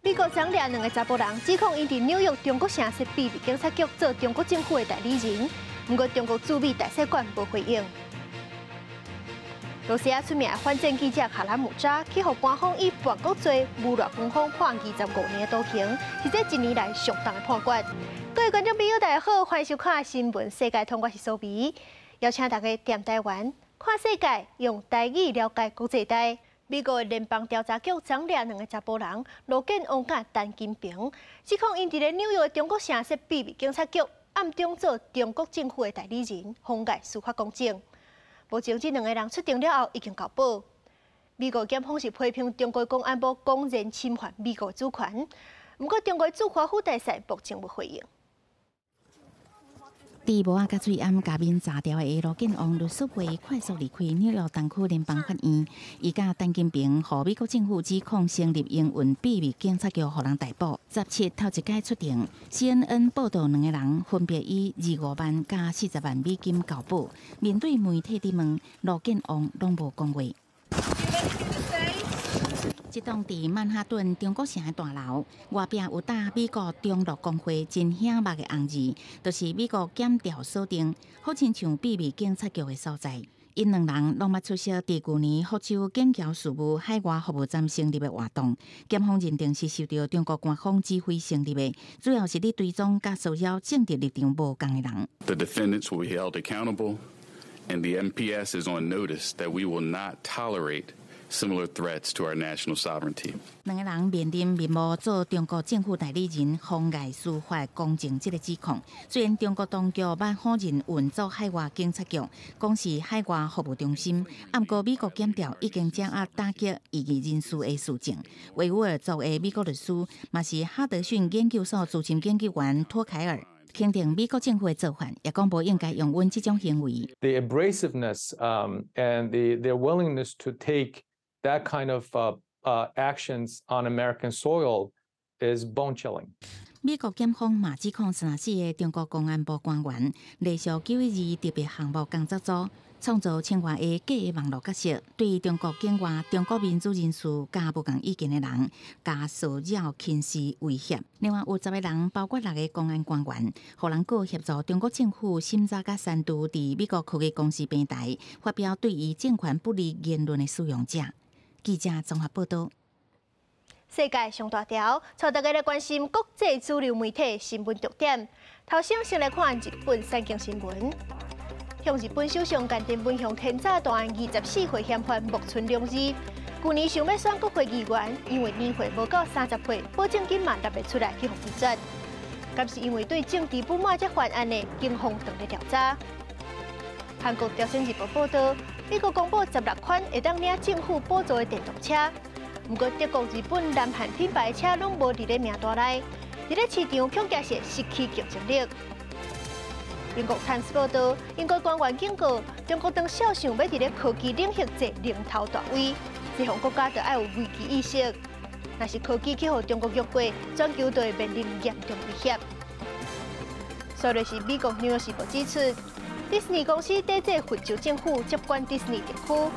美國掌掠兩个查埔人，指控𪜶佇紐約中國城設秘密警察局做中國政府的代理人。毋過中國駐美大使館無回應。露西亞出名的反戰記者卡拉姆扎去予官方以叛國罪誣賴軍方判25年的徒刑，是這一年來上重的判決。各位觀眾朋友，大家好，歡迎收看新聞世界通，我是蘇眉，邀請大家踮台灣看世界，用台語了解國際大。美國聯邦調查局掌掠兩个查埔人羅建王佮陳金平，指控𪜶佇咧紐約的中國城設秘密警察局，暗中做中國政府的代理人，妨礙司法公正。目前這兩个人出庭了後已經交保。美國檢方是批評中國公安部公然侵犯美國主權，毋過中國駐華府大使目前無回應。佇帽仔佮喙罨共面罩牢的羅建王律師陪快速離開紐約東區聯邦法院，伊佮陳金平予美國政府指控成立營運秘密警察局，予人逮捕。17頭一擺出庭，CNN 報道兩個人分別以25萬佮40萬美金交保。面對媒體質問，羅建王攏無講話。這棟佇曼哈頓中國城的大樓外壁有貼美國中樂公會真顯目的紅字，就是美國檢調鎖定，好親像秘密警察局的所在。𪜶兩人攏捌出席佇舊年佛州警僑事務海外服務站成立的活動，檢方認定是受著中國官方指揮成立的，主要是咧追蹤佮騷擾政治立場無仝的人。 The defendants will be held accountable, and the MPS is on notice that we will not tolerate similar threats to our national sovereignty. 兩个人面臨密謀做中國政府代理人、妨礙司法公正這个指控。雖然中國當局捌否認運作海外警察局，講是海外服務中心，毋過美國檢調已經掌握打擊異議人士的事證。維吾爾族的美國律師，嘛是哈德遜研究所資深研究員托凱爾，肯定美國政府的做法，也講無應該容忍這種行為。 The abrasiveness and their willingness to take that kind of actions on American soil is bone chilling. 美國檢方嘛指控34個中國公安部官員，隸屬912特別項目工作組，創造千外个假的網路角色，對中國境外中國民主人士佮無仝意見的人，共騷擾、輕視、威脅。另外有10個人，包括六個公安官員，予人告協助中國政府審查佮刪除佇美國科技公司平台發表對伊政權不利言論的使用者。記者綜合報導。世界上大條，帶大家來關心國際主流媒體新聞重點。頭先先來看日本產經新聞，向日本首相岸田文雄天炸彈24歲嫌犯木村隆二，舊年想欲選國會議員，因為年歲無夠30歲，保證金嘛納袂出來去予拒絕。敢是因為對政治不滿才犯案的，警方正咧調查。韓國朝鮮日報報導，美國公布16款會當領政府補助的電動車，毋過德國、日本、南韓品牌的車攏無佇咧名單內，佇咧市場恐驚是失去競爭力。英國《泰晤士報》報導，英國官員警告，中國當痟想欲佇咧科技領域坐龍頭大位，西方國家就愛有危機意識。若是科技去予中國越過，全球就會面臨嚴重威脅。煞來是美國《紐約時報》指出，迪士尼公司抵制佛州政府接管迪士尼特區，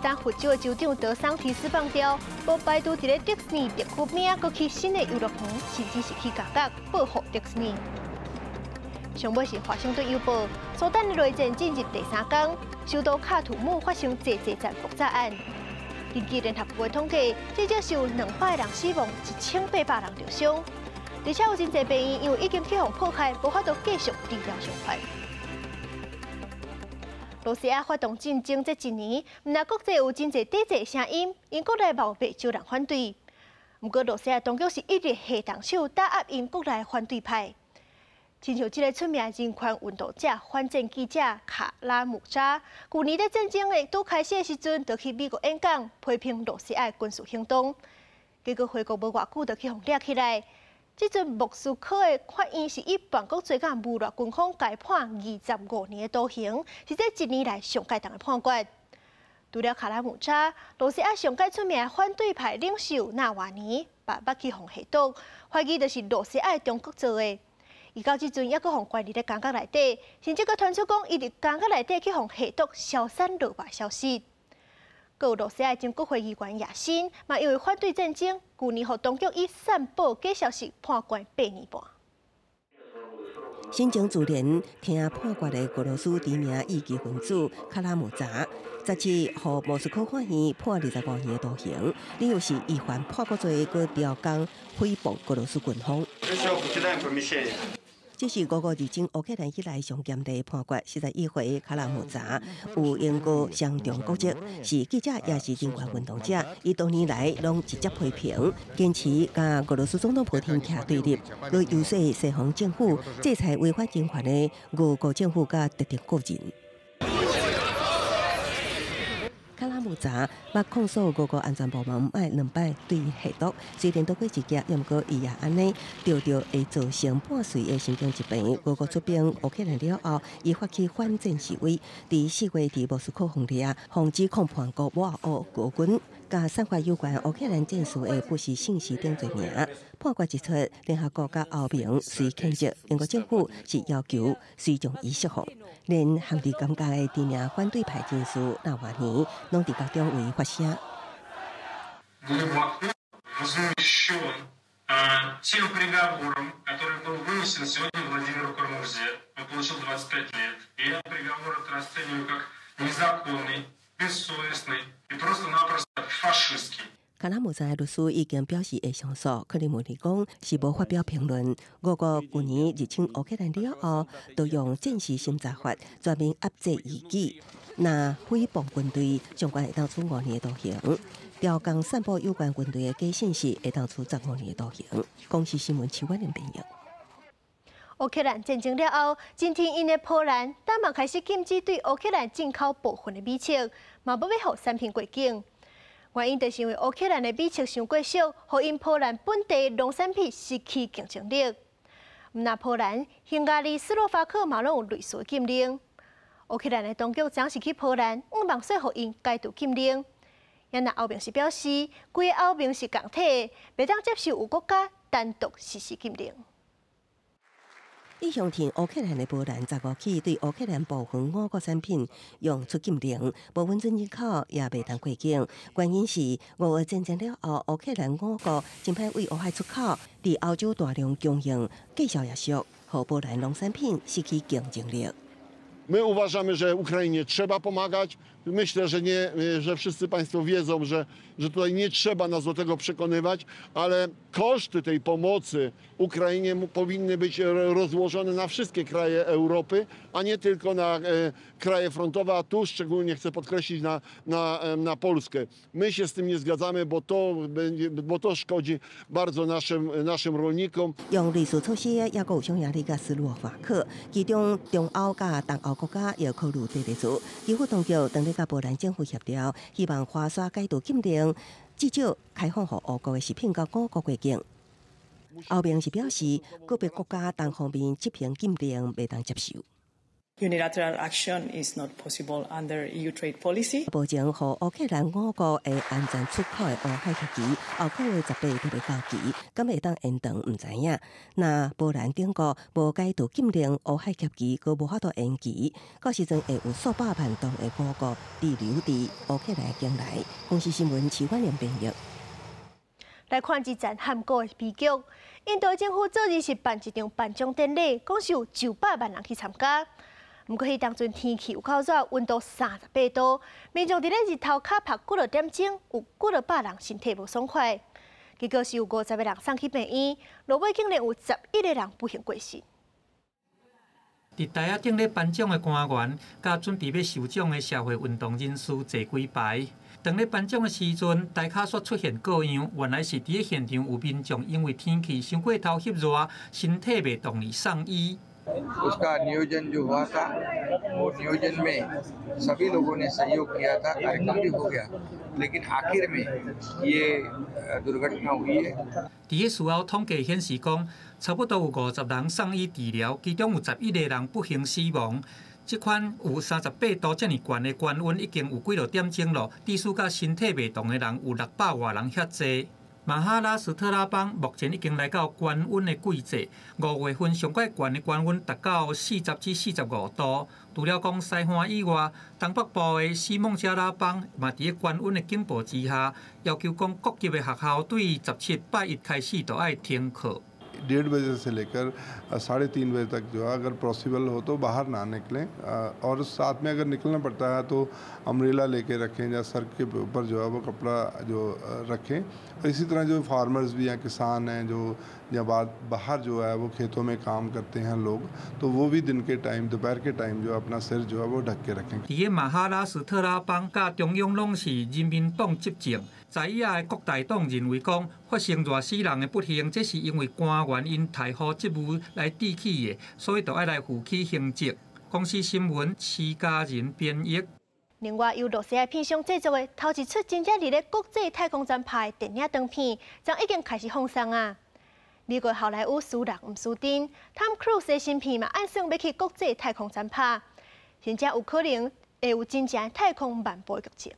但佛州的州長德桑提斯放調，無排除佇咧迪士尼特區邊仔閣起新的遊樂園，甚至是起加價報復迪士尼。上尾是華盛頓郵報，蘇丹的內戰進入第三天，首都喀土穆發生坐車站爆炸案。根據聯合國的統計，至少是有200人死亡，1800人受傷，而且有真濟病院因為已經去予破壞，無法度繼續治療傷患。露西亞發動戰爭這一年，毋但國際有真濟抵制聲音，𪜶國內嘛有袂少人反對。毋過，露西亞當局是一直下重手打壓𪜶國內反對派。親像這个出名人權運動者、反戰記者卡拉姆扎，舊年佇戰爭的拄開始的時陣，就去美國演講，批評露西亞的軍事行動。結果回國無偌久，就去予掠起來。這陣莫斯科的法院是以叛國罪佮侮辱軍方，共判25年的徒刑，是這一年來上蓋重的判決。除了卡拉姆扎，露西亞上蓋出名的反對派領袖納瓦尼，嘛捌去予下毒，懷疑就是露西亞的中國做的。伊到這陣猶閣予關佇咧監獄內底，甚至閣傳出講伊佇監獄內底去予下毒消散落敗消息。閣有露西亞前國會議員雅辛，嘛因為反對戰爭，舊年予當局以散布假消息判關8年半。心情自然聽判決的俄羅斯知名異見分子卡拉姆扎，17予莫斯科法院判25年的徒刑，理由是伊犯叛國罪，閣調工誹謗俄羅斯軍方。這是俄國入侵烏克蘭以來上嚴厲判決。41歲卡拉姆扎有英國雙重國籍，是記者也是人權運動者。伊多年來攏直接批評，堅持佮俄羅斯總統普丁徛對立，來遊說西方政府制裁違反人權的俄國政府佮特定個人。卡拉姆扎捌控訴俄國安全部門莫兩擺對伊下毒，雖然躲過一劫，毋過伊也按呢著著會造成半隨的神經疾病。俄國出兵烏克蘭了後，伊發起反戰示威，佇4月佇莫斯科封掠，予指控叛國抹黑俄軍，佮散發有關烏克蘭戰事的不實信息等罪名。判決一出，聯合國佮歐盟隨譴責，英國政府是要求隨將伊釋放。連陷佇監獄的知名反對派人士納瓦尼，攏佇獄中為伊發聲。 Тем приговором, который был вынесен сегодня Владимиру Кара-Мурзе, он получил 25 лет. И я приговор этот расцениваю как незаконный, бессовестный и просто-напросто фашистский. 卡拉姆扎的律師已經表示會上訴，克里姆林宮是無發表評論。俄國舊年入侵烏克蘭了後，都用戰時審查法全面壓制異己，若誹謗軍隊，上懸會當處5年的徒刑；調工散布有關軍隊的假信息，會當處15年的徒刑。公視新聞徐婉玲編譯。烏克蘭戰爭了後，真挺𪜶的波蘭，今嘛開始禁止對烏克蘭進口部分的米粟，嘛無欲予產品過境。原因就是因為烏克蘭的米粟傷過俗，予𪜶波蘭本地農產品失去競爭力。毋但波蘭、匈牙利、斯洛伐克嘛攏有類似禁令。烏克蘭的當局昨是去波蘭，向望說予𪜶解除禁令。也若歐盟是表示，規个歐盟是共體的，袂當接受有國家單獨實施禁令。一向挺烏克蘭的波蘭，15起對烏克蘭部分五穀產品用出禁令，無允准進口，也袂當過境。原因是俄烏戰爭了後，烏克蘭五穀真歹對烏海出口，佇歐洲大量供應，價數也俗，予波蘭農產品失去競爭力。 My uważamy, że Ukrainie trzeba pomagać. Myślę, że, nie, że wszyscy Państwo wiedzą, że tutaj nie trzeba nas do tego przekonywać, ale koszty tej pomocy Ukrainie powinny być rozłożone na wszystkie kraje Europy, a nie tylko na kraje frontowe, a tu szczególnie chcę podkreślić na Polskę. My się z tym nie zgadzamy, bo to szkodzi bardzo naszym rolnikom. 用類似措施，也閣有匈牙利佮斯洛伐克，其中中歐佮東歐國家也考慮佇咧做。基輔當局當咧佮波蘭政府協調，希望華沙解除禁令，至少開放予烏國的食品佮五穀過境。歐盟是表示，個別國家單方面執行禁令，袂當接受。 Unilateral action is not possible under EU trade policy. 保證予烏克蘭五穀會安全出口的烏海協議，後個月18就欲到期，敢會當延長？毋知影。若波蘭等國無解除禁令，烏海協議閣無法度延期，到時陣會有數百萬噸的五穀滯留佇烏克蘭境內。公視新聞徐婉玲編譯。來看這場韓國的悲劇，印度政府昨日是辦一場頒獎典禮，講是有900萬人去參加。毋過，彼當陣天氣有夠熱，溫度38度，民眾佇咧日頭跤曝幾落點鐘，有幾落百人身體無爽快。結果是有50個人送去病院，落尾竟然有11個人不幸過世。佇台仔頂咧頒獎的官員，佮準備欲受獎的社會運動人士坐幾排。當咧頒獎的時陣，台跤煞出現過樣，原來是佇咧現場有民眾因為天氣傷過頭翕熱，身體袂動而送醫。 उसका नियोजन जो हुआ था, वो नियोजन में सभी लोगों ने सहयोग किया था, कार्यक्रम भी हो गया, लेकिन आखिर में ये दुर्घटना हुई है。佇咧事後統計顯示講，差不多有50人送醫治療，其中有11個人不幸死亡。這款有38度遮爾懸的高溫，已經有幾落點鐘咯，致使甲身體袂動的人有600外人遐濟。马哈拉斯特拉邦目前已經來到高溫的季節，5月份上蓋懸的高溫達到40至45度。除了講西岸以外，東北部的西孟加拉邦嘛佇咧高溫的警報之下，要求講各級的學校對17拜一開始就愛停課。 1:30 बजे से लेकर 3:30 बजे तक जो है, अगर पॉसिबल हो तो बाहर ना निकलें और साथ में अगर निकलना पड़ता है तो अम्ब्रेला लेके रखें या सर के ऊपर जो है वो कपड़ा जो रखें। और इसी तरह जो फार्मर्स भी हैं, किसान हैं जो या बाद बाहर जो है वो खेतों में काम करते हैं लोग, तो वो भी दिन के टाइम, दोपहर के टाइम जो अपना सिर जो है वो ढक के रखें।佇馬哈拉斯特拉邦佮中央攏是人民黨執政，在野的國大黨認為講發生熱死人的不幸，這是因為官員𪜶怠忽職務來致起的，所以就愛來負起刑責。公視新聞徐家仁編譯。另外，由露西亞片商製作的頭一齣真正佇咧國際太空站拍的電影長片，昨已經開始放送啊！美國好萊塢輸人毋輸陣，湯姆克魯斯的新片嘛，按算欲去國際太空站拍，甚至有可能會有真正太空漫步的劇情。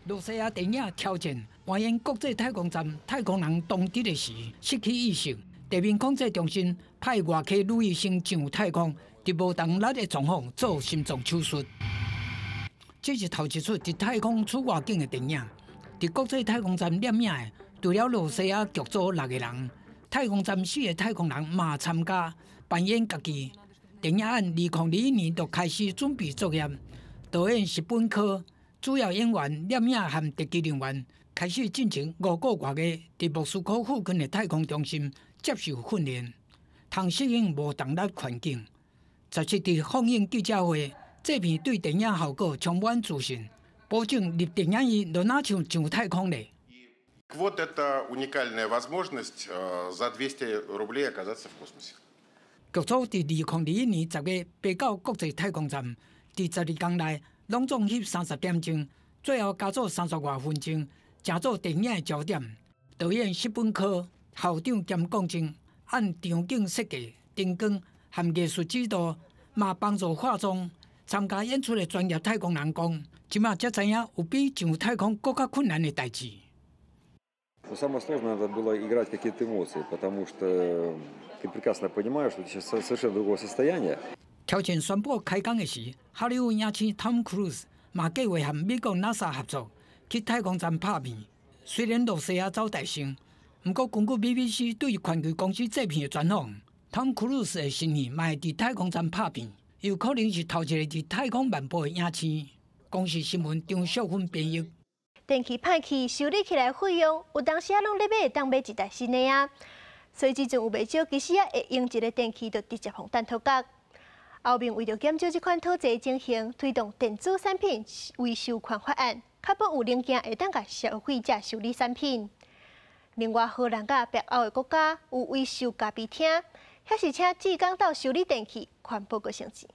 露西亞電影挑戰還原國際太空站太空人當佇的時失去意識，地面控制中心派外科女醫生上太空，佇無動力的狀況做心臟手術。這是頭一齣佇太空出外景的電影。佇國際太空站攝影的，除了露西亞劇組六個人，太空站四個太空人嘛參加扮演家己。電影按2021年就開始準備作業，導演是本科。主要演員、攝影和特技人員開始進行5個月佇莫斯科附近的太空中心接受訓練，通適應無重力環境。17佇放映記者會，製片對電影效果充滿自信，保證入電影院就若像上太空咧。 Вот это уникальная возможность за 200 рублей оказаться в космосе。劇組佇2021年10月飛到國際太空站，佇12工內，攏總翕30點鐘，最後加做30外分鐘，成做電影的焦點。導演史本科、校長兼講證，按場景設計、燈光和藝術指導，嘛幫助化妝。參加演出的專業太空人講，這馬才知影有比上太空閣較困難的代誌。 Самое сложное это было играть какие-то эмоции, потому что ты прекрасно понимаешь, что ты сейчас совершенно другого состояния。挑戰宣布開工的時，好萊塢影星湯姆·克魯斯嘛計劃和美國 NASA 合作去太空站拍片。雖然露西亞走台先，毋過根據 BBC 對環球公司製片的專訪，湯姆·克魯斯的新戲嘛會佇太空站拍片，有可能是頭一個佇太空漫步的影星。公視新聞張淑芬編譯。電器歹去修理起來費用，有當時仔攏咧買會當買一台新的啊。所以這陣有袂少其實仔會用一个電器就直接予擲塗角。歐盟為著減少這款討債情形，推動電子產品維修權法案，確保有零件會當共消費者修理產品。另外，荷蘭佮北歐的國家有維修咖啡廳，遐是請志工鬥修理電器，環保閣省錢。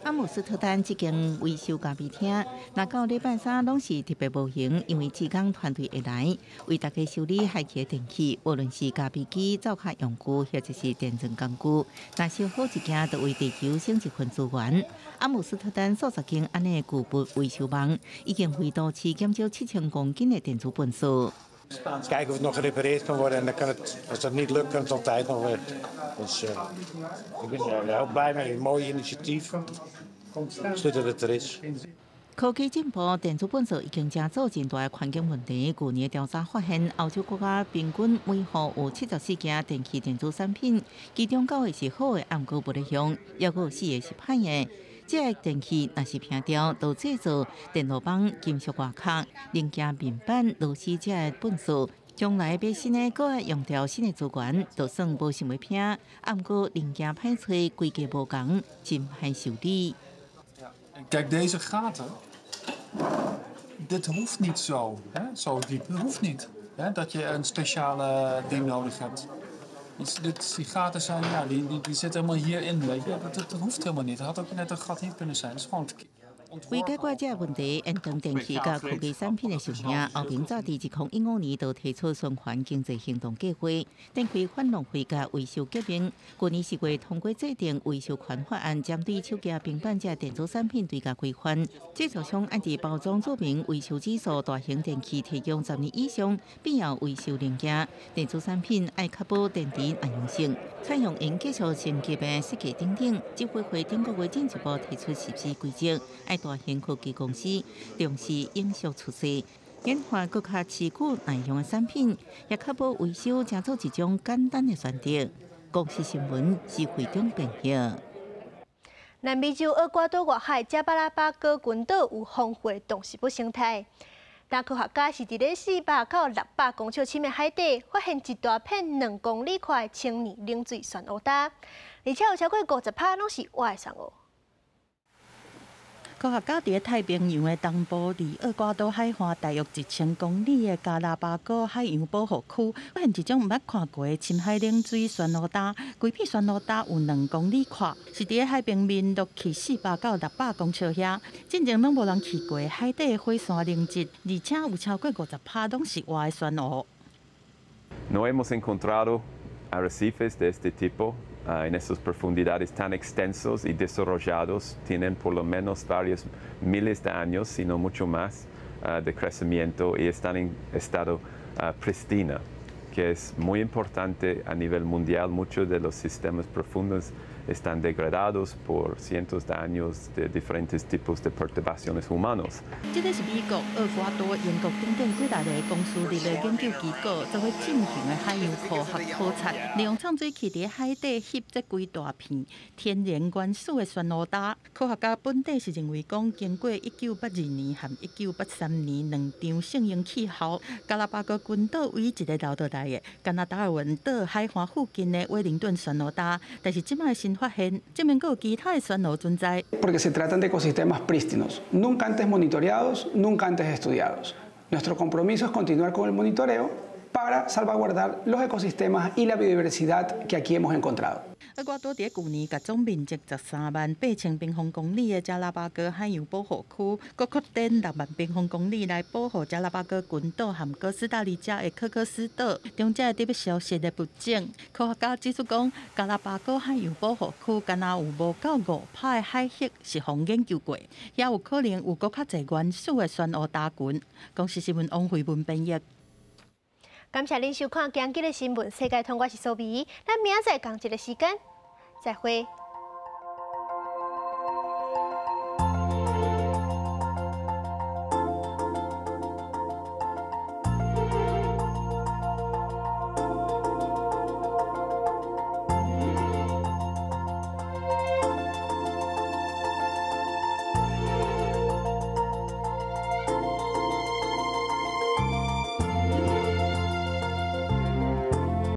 阿姆斯特丹這間維修咖啡廳，若到禮拜三攏是特別無閒，因為志工團隊會來為大家修理壞去的電器，無論是咖啡機、灶跤用具，或者是電鑽工具，若修好一件，就為地球省一份資源。阿姆斯特丹數十間按呢舊物維修網，已經為都市減少7000公斤的電子糞埽。 Kijken of het nog gerepareerd kan worden en dan kan het, als dat niet lukt, kan het altijd nog weg. Dus ik ben er heel blij mee. Een mooi initiatief. Goed dat het er is. 科技進步，電子糞埽已經成做真大的環境問題。舊年調查發現，歐洲國家平均每戶有74件電器電子產品，其中9個是好的，毋過無咧用，猶閣有4個是歹的。這个電器若是平掉，就製造電路板、金屬外殼、零件面板、螺絲這个糞埽，將來買新的，閣愛用著新的資源，就算無想欲拼，毋過零件歹揣，規格無仝，真歹修理。 Kijk, deze gaten. Dit hoeft niet zo, hè, zo diep. Dat hoeft niet. Hè, dat je een speciale ding nodig hebt. Die gaten zijn, ja, die zitten helemaal hierin, weet je. Dat hoeft helemaal niet. Het had ook net een gat hier kunnen zijn. Het is gewoon 為解決這個問題，延長電器佮科技產品的壽命，歐盟早佇2015年就提出循環經濟行動計劃，展開反浪費佮維修革命。去年4月通過制定維修權法案，針對手機、平板這電子產品追加規範，製造商按佇包裝註明維修指數，大型電器提供10年以上必要維修零件，電子產品愛確保電池耐用性，採用用技術升級的設計等等。執委會頂個月進一步提出實施規則，愛大型科技公司重視永續趨勢，研發閣較持久耐用的產品，也確保維修成做一種簡單的選擇。公視新聞施惠中編譯。南美洲厄瓜多外海加巴拉巴哥群島有豐富的動植物生態，但科學家是佇咧400到600公尺深的海底，發現一大片2公里寬的千年冷水漩渦礁，而且有超過50%攏是活的珊瑚。科學家佇太平洋的東部，離厄瓜多海岸大約1000公里的加拉巴哥海洋保護區，發現一種毋捌看過的深海冷水漩渦礁。規片漩渦礁有2公里寬，是佇海平面落去400到600公尺遐。進前攏無人去過海底火山凝質，而且有超過50%攏是活的珊瑚。 No hemos encontrado arrecifes de este tipo en esas profundidades tan extensos y desarrollados, tienen por lo menos varios miles de años, si no mucho más, de crecimiento y están en estado pristina, que es muy importante a nivel mundial. Muchos de los sistemas profundos están degradados por cientos de años de diferentes tipos de perturbaciones humanos. 這个是美國、厄瓜多、英國等等幾大个公私立的研究機構做伙進行的海洋科學考察，利用潛水器佇海底翕這規大片天然原始的珊瑚礁。科學家本底是認為講，經過1982年和1983年兩場聖嬰氣候，加拉巴哥群島唯一一个留落來的加拿達爾文島海岸附近的威靈頓珊瑚礁，但是這擺新發現，證明閣有其他的珊瑚存在。 Porque se tratan de ecosistemas prístinos, nunca antes monitoreados, nunca antes estudiados. Nuestro compromiso es continuar con el monitoreo para salvaguardar los ecosistemas y la biodiversidad que aquí hemos encontrado. 厄瓜多佇舊年，共總面積138,000平方公里的加拉巴哥海洋保護區，閣擴展6萬平方公里來保護加拉巴哥群島和哥斯達黎加的科科斯島中這個欲消失的物種。科學家指出講，加拉巴哥海洋保護區敢若有無夠5%的海域是予研究過，也有可能有閣較濟原始的珊瑚礁群。公視新聞王慧文編譯。感謝恁收看今日的新聞世界通，我是蘇美，咱明仔載仝一个時間，再會。